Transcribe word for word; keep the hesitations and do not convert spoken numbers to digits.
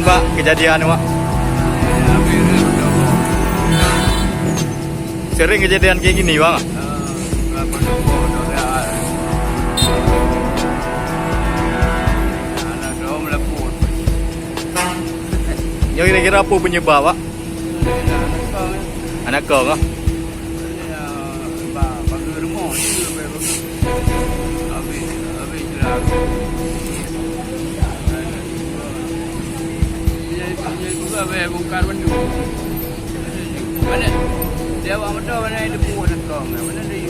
Pak, kejadian, Pak. Sering kejadian kayak gini, Bang? Nyoe kira-kira apa penyebab, Pak? Anak kau kah? Bongkar bandum. Mana? Dia awak motor mana ada buah nak kong. Mana dia